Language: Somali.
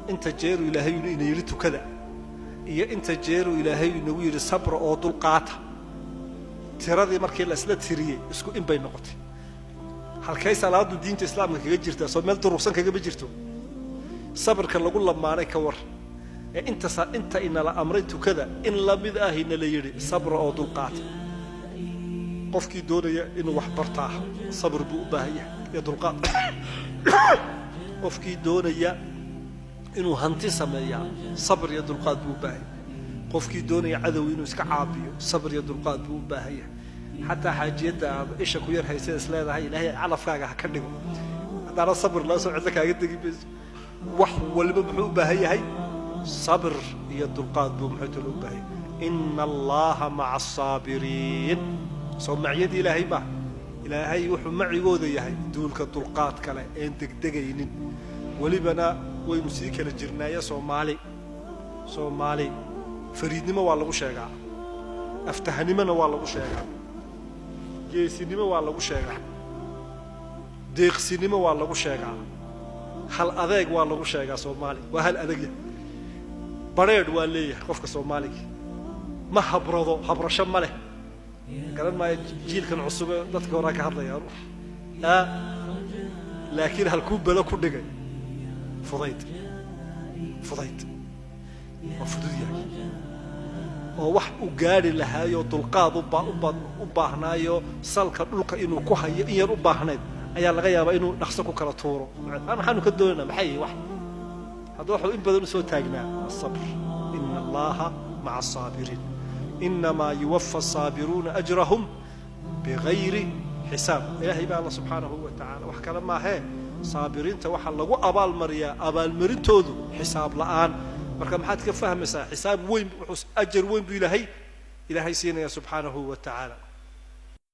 Inta jeeruu Ilaahay ina yidhi tukada iyo inta jeeruu Ilaahay inagu yidhi sabra oo dulqaata, tiradii markii la isla tiriyey isku in bay noqotay. Halkay salaadu diinta islaamka kaga jirtaa? Soo meel durugsan kagama jirto. Sabirka lagu lamaanay ka war ee inta inta inala amray tukada in la mid ah inala yidhi sabra oo dulqaata. Qofkii doonaya inuu wax bartaa sabir buu u baahan yahay iyo dulqaad. Qofkii doonaya inuu hanti sameeyaa sabr iyo dulqaad buu u baahan yahay. Qofkii doonaya cadow inuu iska caabiyo sabr iyo dulqaad buu u baahan yahay. Xataa xaajiyadda aad isha ku yar haysay is leedahay Ilaahay calafkaaga ha ka dhigo, haddaana sabir lala soo cidlo kaaga degi mayso. Wax waliba muxuu u baahan yahay? Sabir iyo dulqaad buu muxuu talo u baahan yahay. Ina Allaha maca asaabiriin. Soo macyadii Ilaahay maaha? Ilaahay wuxuu macigooda yahay duulka dulqaad kale een degdegaynin. Welibana waynu sii kala jirnaaye, Soomaali, Soomaali fariidnimo waa lagu sheegaa, aftahanimona waa lagu sheegaa, geesinimo waa lagu sheegaa, deeqsinimo waa lagu sheegaa, hal adeeg waa lagu sheegaa. Soomaali waa hal adegya, badrheedh waa leeyahay qofka Soomaaliga. Ma habrado, habrasho ma leh. Garan maayo jiilkan cusube, dadka horaa ka hadlaya, laakiin halkuu belo ku dhigay? Fudayd, fudayd, waa fudud yahay oo wax u gaadhi lahaayoo dulqaad u baahnaayo, salka dhulka inuu ku hayo in yar u baahnayd ayaa laga yaabaa inuu dhaqso ku kala tuuro. Maxaanu ka doonaynaa? Maxay wax hadda waxuu in badan usoo taagnaa? Asabr. Ina Allaha maca asaabiriin, inamaa yuwafa asaabiruuna ajrahum bigayri xisaab. Ilaahay baa alla subxaanahu wa tacala wax kale maahee, saabiriinta waxaa lagu abaalmariyaa abaalmarintoodu xisaab la'aan. Marka maxaad ka fahmaysaa? Xisaab weyn, wuxuu ajar weyn buu Ilaahay siinaya subxaanahu wa tacaala.